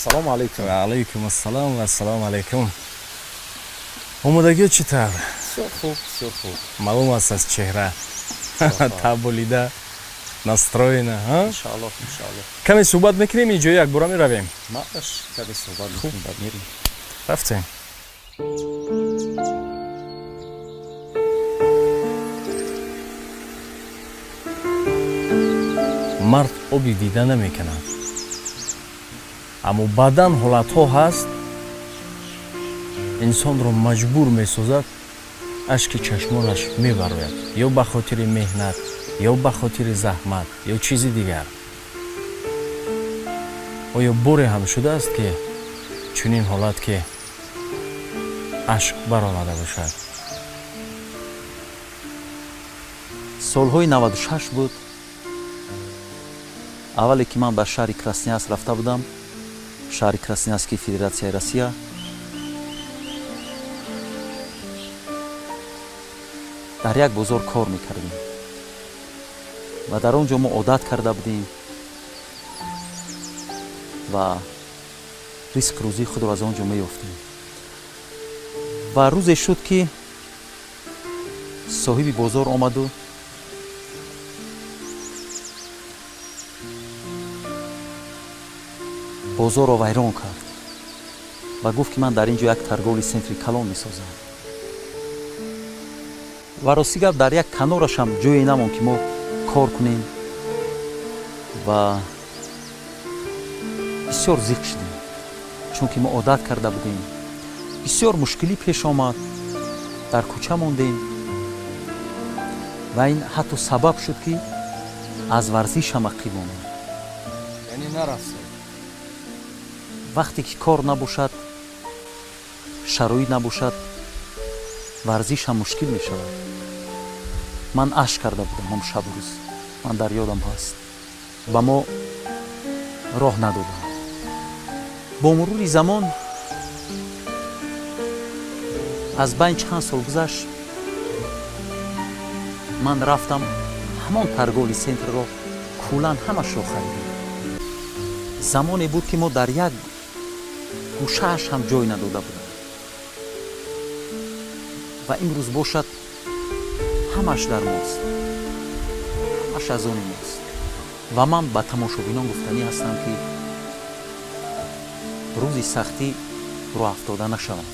Салому алайкум. Ва алайкум ассалом ва ассалому алайкум. Омодагиё чӣ тавр? Бисёр хуб, бисёр хуб. Маълум аст аз чеҳра. Таболида, настроена, ҳа? Иншааллоҳ, иншааллоҳ. Каме суҳбат мекунем, ин ҷои якбора меравем. Мааш, каме суҳбат мекунем, баъд мерем. Рафтем. Мард оби дида намекунад. Аммо баъдан ҳолатҳо ҳаст, инсонро маҷбур месозад, ашки чашмонаш мебарояд, ё ба хотири меҳнат, ё ба хотири заҳмат, ё чизи дигар. Оё боре ҳам шудааст, ки чунин ҳолат, ки ашк баромада бошад? Солҳои 96 буд. Аввале ки ман ба шаҳри Красноярск рафта будам, шаҳри Красноярски Федератсияи Россия, дар як бозор кор мекардем ва дар он ҷо мо одат карда будем ва ризқ рӯзии худро аз он ҷо меёфтем. Ва рӯзе шуд, ки соҳиби бозор омаду бозорро вайрон кард ва гуфт, ки ман дар ин ҷо як торговый центри калон месозам. Ва рости гап, дар як канорашам ҷое намонд, ки мо кор кунем ва бисёр зиқ шудем, чунки мо одат карда будем. Бисёр мушкилӣ пеш омад, дар кӯча мондем ва ин ҳатто сабаб шуд, ки аз варзишам ақиб монем. Яъне нарафтед? Вақте ки кор набошад, шароит набошад, варзиш ҳам мушкил мешавад. Ман ашк карда будам ҳам шабу рӯз, ман дар ёдам ҳаст. Ба мо роҳ надоданд. Бо мурури замон аз байн чанд сол гузашт, ман рафтам ҳамон торговый центрро куллан ҳамашро харидем. Замоне буд, ки мо дар як гӯшааш ҳам ҷой надода будем ва имрӯз бошад ҳамаш дар мост, ҳамаш аз они мост. Ва ман ба тамошобинон гуфтанӣ ҳастам, ки рӯзи сахтӣ роҳафтода нашаванд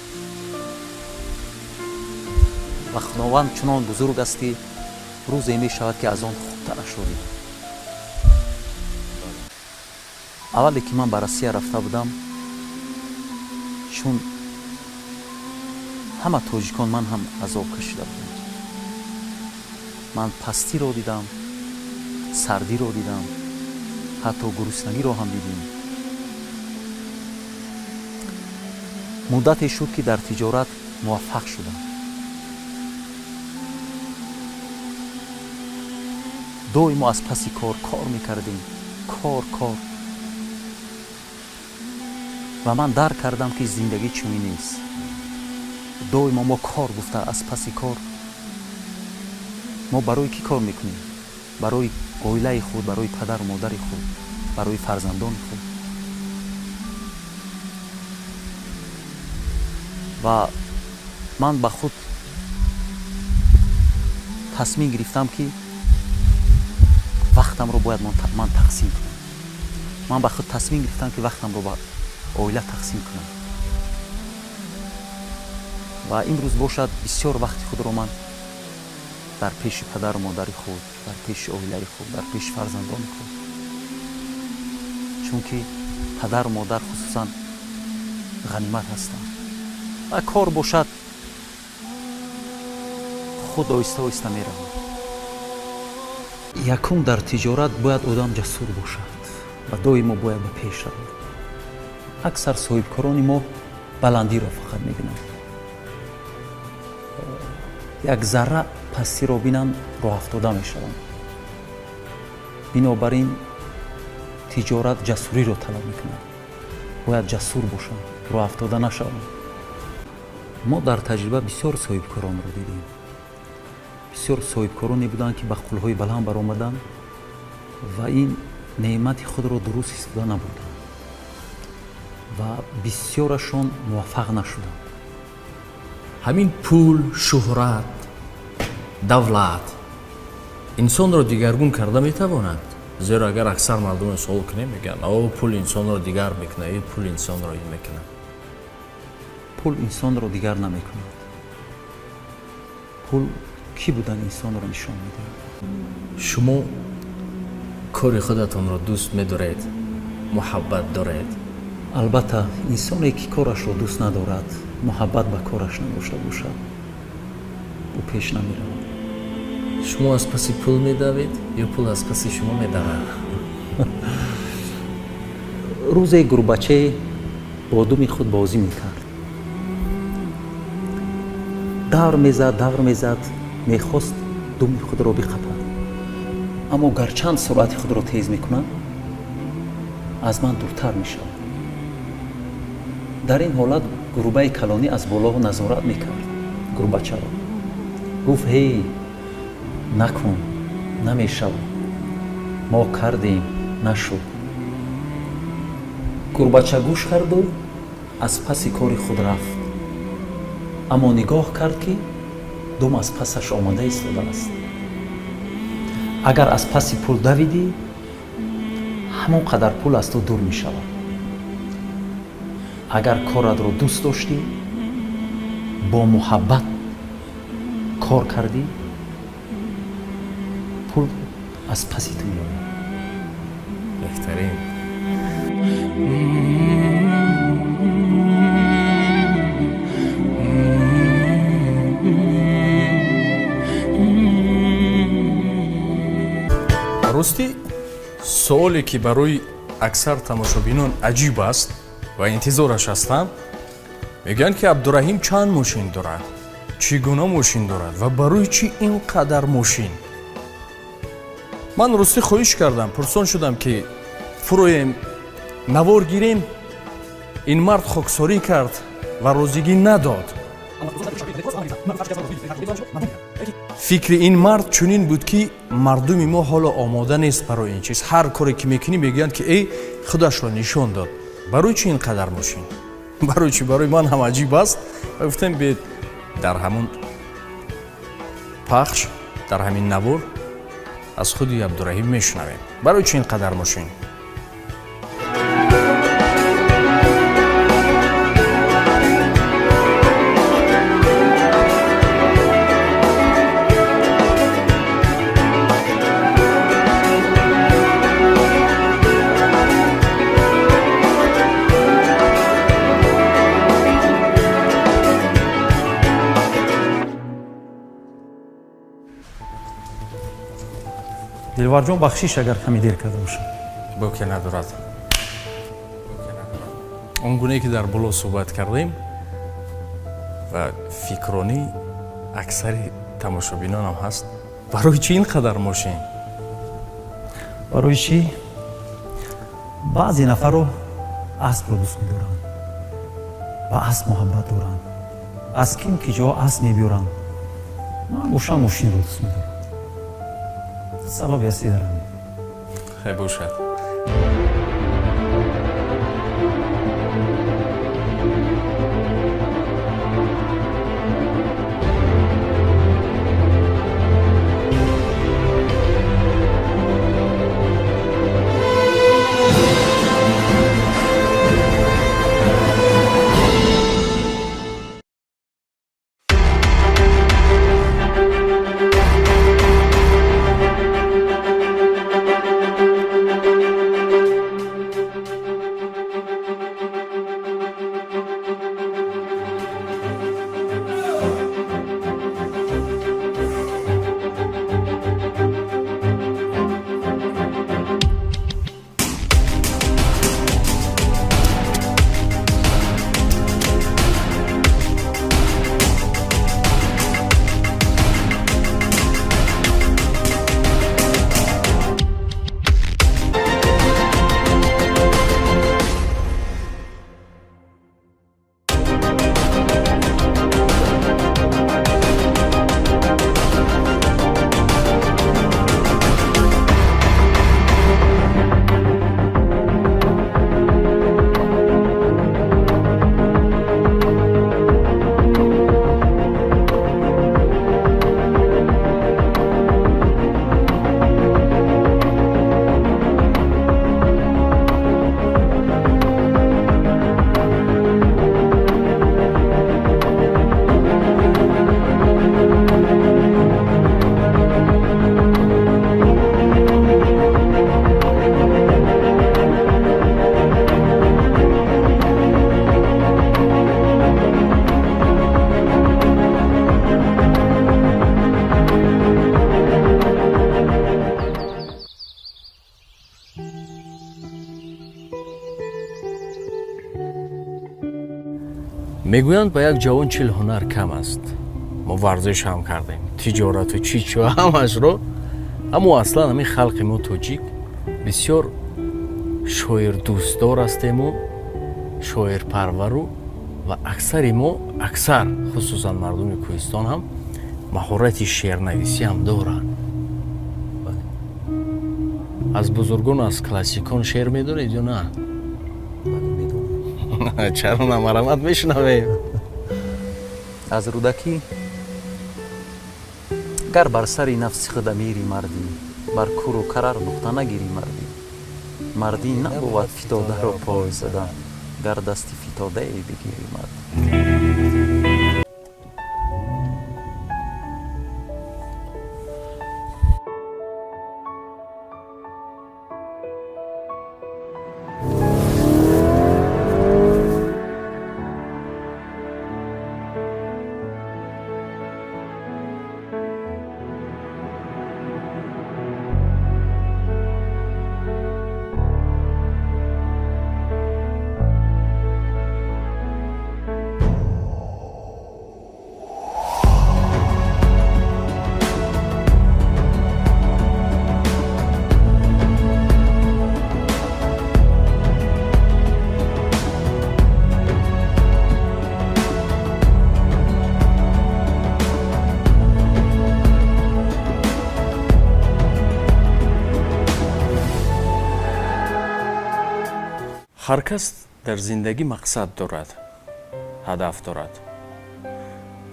ва Худованд чунон бузург аст, ки рӯзе мешавад, ки аз он хубтарашро дидам. Аввале ки ман ба Россия рафта будам, чун ҳама тоҷикон, ман ҳам азоб кашида будам. Ман пастиро дидам, сардиро дидам, ҳатто гуруснагиро ҳам дидем. Муддате шуд, ки дар тиҷорат муваффақ шудам. Доимо аз паси кор кор мекардем, кор, кор. Ва ман дарк кардам, ки зиндагӣ чунин нест. Доимо мо кор гуфта аз паси кор. Мо барои кӣ кор мекунем? Барои оилаи худ, барои падару модари худ, барои фарзандони худ. Ва ман ба худ тасмим гирифтам, ки вақтамро бояд ман тақсим кунам. Ман ба худ тасмим гирифтам, ки вақтамро ба оила тақсим кунам. Ва имрӯз бошад бисёр вақти худро ман дар пеши падару модари худ, дар пеши оилаи худ, дар пеши фарзандони худ, чунки падару модар хусусан ғанимат ҳастанд. Ва кор бошад худ оҳиста оҳиста меравад. Якум, дар тиҷорат бояд одам ҷасур бошад ва доимо бояд ба пеш равад. Аксар соҳибкорони мо баландиро фақат мебинанд, як зарра пастиро бинанд, роҳафтода мешаванд. Бинобар ин тиҷорат ҷасуриро талаб мекунад. Бояд ҷасур бошанд, роҳафтода нашаванд. Мо дар таҷриба бисёр соҳибкоронро дидем. Бисёр соҳибкороне буданд, ки ба қулҳои баланд баромаданд ва ин неъмати худро дуруст истифода набурданд. Ва бисёрашон муваффақ нашуданд. Ҳамин пул, шӯҳрат, давлат инсонро дигаргун карда метавонад? Зеро агар аксар мардумро суол кунем, мегӯянд: о, пул инсонро дигар мекунад, э, пул инсонро ин мекунад. Пул инсонро дигар намекунад. Пул кӣ будан инсонро нишон медиҳад. Шумо кори худатонро дӯст медоред, муҳаббат доред? Албатта, инсоне ки корашро дӯст надорад, муҳаббат ба кораш надошта бошад, ӯ пеш намеравад. Шумо аз паси пул медавед ё пул аз паси шумо медавад? Рӯзе гурбачае бо думи худ бозӣ мекард. Давр мезад, давр мезад, мехост думи худро биқапад, аммо гарчанд суръати худро тез мекунад, аз ман дуртар мешавад. Дар ин ҳолат гурбаи калонӣ аз боло назорат мекард гурбачаро. Гуфт: ҳей, накун, намешавад, мо кардем, нашуд. Гурбача гӯш карду аз паси кори худ рафт, аммо нигоҳ кард, ки дум аз пасаш омода истодааст. Агар аз паси пул давидӣ, ҳамон қадар пул аз ту дур мешавад. Агар коратро дӯст доштӣ, бо муҳаббат кор кардӣ, пул аз паси ту меояд. Беҳтарин. Ростӣ, суоле ки барои аксар тамошобинон аҷиб аст ва интизораш ҳастанд, мегӯянд ки Абдураҳим чанд мошин дорад, чӣ гуна мошин дорад ва барои чӣ ин қадар мошин? Ман ростӣ хоҳиш кардам, пурсон шудам ки фуроем, навор гирем. Ин мард хоксорӣ кард ва розигӣ надод. Фикри ин мард чунин буд, ки мардуми мо ҳоло омода нест барои ин чиз. Ҳар коре ки мекунӣ, мегӯянд ки эй, худашро нишон дод. Барои чӣ ин қадар мошин? Барои чӣ? Барои ман ҳам аҷиб аст. Ва гуфтем, бед дар ҳамун пахш, дар ҳамин навор аз худи Абдураҳим мешунавем, барои чӣ ин қадар мошин. Дилварҷон, бахшиш, агар каме дер карда бошам. Боке надорад. Он гунае ки дар боло суҳбат кардем ва фикронӣ аксари тамошобинонам ҳаст, барои чӣ ин қадар мошин? Барои чӣ? Баъзе нафарро аспро дӯст медоранд, ба асп муҳаббат доранд, аз ким ки ҷо асп мебиёранд. Ман бошам, мошинро дӯст медорам. Сабаби аслӣ дар ҳамин. Хай, бошад. Мегӯянд, ба як ҷавон 40 ҳунар кам аст. Мо варзиш ҳам кардем, тиҷорату чӣ чӣ ҳамашро, аммо аслан ҳамин халқи мо тоҷик бисёр шоирдӯстдор ҳастему шоирпарвару ва аксари мо, аксар, хусусан мардуми кӯҳистон ҳам маҳорати шеърнависӣ ҳам доранд. Аз бузургон, аз классикон шеър медонед ё на? Чаро намарамат мешунавем? Аз Рӯдакӣ: гар бар сари нафси худ амири мардӣ, бар куру карар нуқта нагирӣ мардӣ, мардӣ набувад фитодаро пой задан, гар дасти фитодае бигирӣ мардӣ. Ҳар кас дар зиндагӣ мақсад дорад, ҳадаф дорад.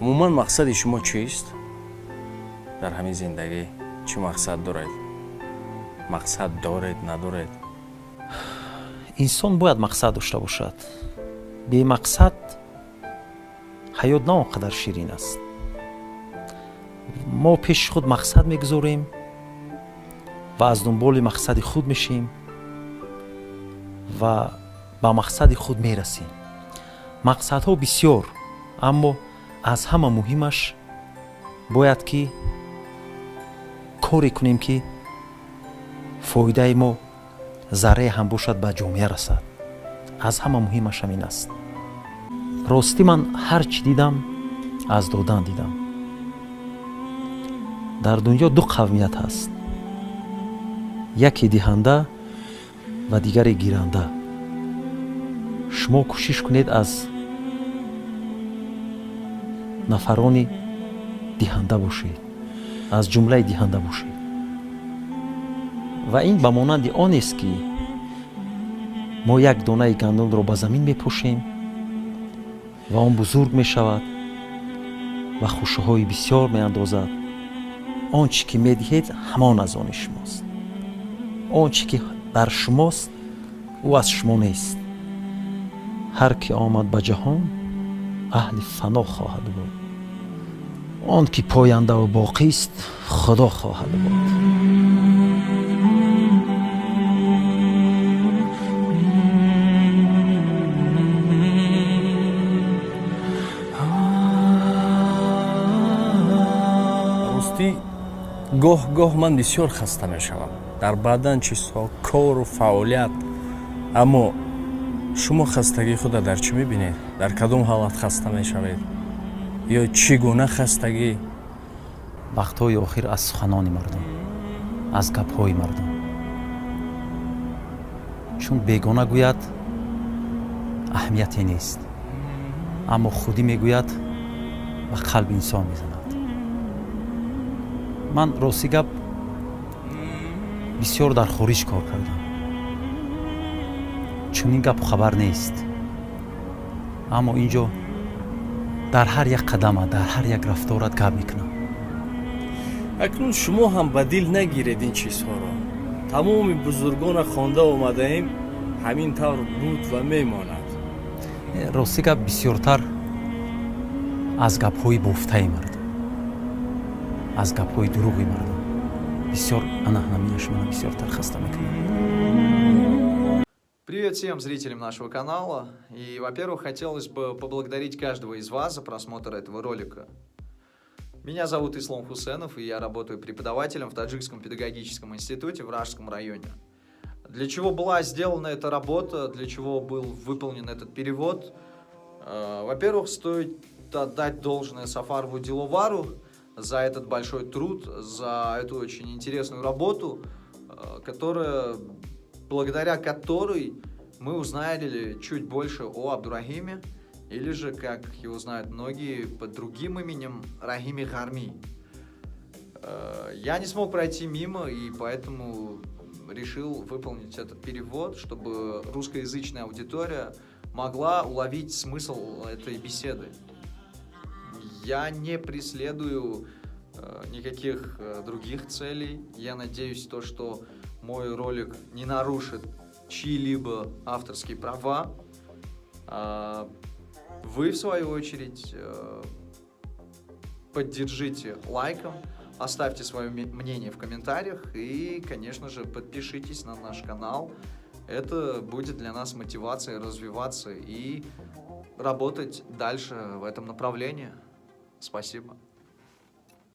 Умуман мақсади шумо чист? Дар ҳамин зиндагӣ чӣ мақсад доред? Мақсад доред, надоред? Инсон бояд мақсад дошта бошад. Бемақсад ҳаёт на он қадар ширин аст. Мо пеши худ мақсад мегузорем ва аз дунболи мақсади худ мешем ва ба мақсади худ мерасем. Мақсадҳо бисёр, аммо аз ҳама муҳимаш бояд ки коре кунем, ки фоидаи мо заррае ҳам бошад ба ҷомеа расад. Аз ҳама муҳимаш ҳамин аст. Ростӣ ман ҳар чӣ дидам, аз додан дидам. Дар дунё ду қавмият ҳаст: яке диҳанда ва дигаре гиранда. Шумо кӯшиш кунед аз нафарони диҳанда бошед, аз ҷумлаи диҳанда бошед. Ва ин ба монанди онест, ки мо як донаи гандумро ба замин мепошем ва он бузург мешавад ва хушаҳои бисёр меандозад. Он чӣ ки медиҳед, ҳамон аз они шумост. Он чӣ ки дар шумост, ӯ аз шумо нест. Ҳар ки омад ба ҷаҳон, аҳли фано хоҳад буд. Он ки пояндаву боқист, Худо хоҳад буд. Ростӣ, гоҳ гоҳ ман бисёр хаста мешавам дар баъдан чизҳо, кору фаъолият. Аммо шумо хастагии худро дар чӣ мебинед? Дар кадом ҳолат хаста мешавед? Ё чӣ гуна хастагӣ? Вақтҳои охир аз суханони мардум, аз гапҳои мардум. Чун бегона гӯяд, аҳамияте нест, аммо худӣ мегӯяд, ба қалби инсон мезанад. Ман рости гап бисёр дар хориҷ кор кардам. Чунин гапу хабар нест, аммо ин ҷо дар ҳар як қадама, дар ҳар як рафторат гап мекунам. Акнун шумо ҳам ба дил нагиред ин чизҳоро. Тамоми бузургонро хонда омадаем, ҳамин тавр буд ва мемонад. Рости гап бисёртар аз гапҳои бофтаи мардум, аз гапҳои дурӯғи мардум бисёр ана ҳаминаш мана бисёртар хаста мекунад. Привет всем зрителям нашего канала. И, во-первых, хотелось бы поблагодарить каждого из вас за просмотр этого ролика. Меня зовут Ислом Хусенов, и я работаю преподавателем в Таджикском педагогическом институте в Раштском районе. Для чего была сделана эта работа, для чего был выполнен этот перевод? Во-первых, стоит отдать должное Сафарову Диловару за этот большой труд, за эту очень интересную работу, благодаря которой мы узнали чуть больше о Абдурахиме, или же, как его знают многие, под другим именем Рахими Гарми. Я не смог пройти мимо, и поэтому решил выполнить этот перевод, чтобы русскоязычная аудитория могла уловить смысл этой беседы. Я не преследую никаких других целей. Я надеюсь, то, что мой ролик не нарушит чьи-либо авторские права. А вы, в свою очередь, поддержите лайком, оставьте свое мнение в комментариях и, конечно же, подпишитесь на наш канал. Это будет для нас мотивацией развиваться и работать дальше в этом направлении. Спасибо.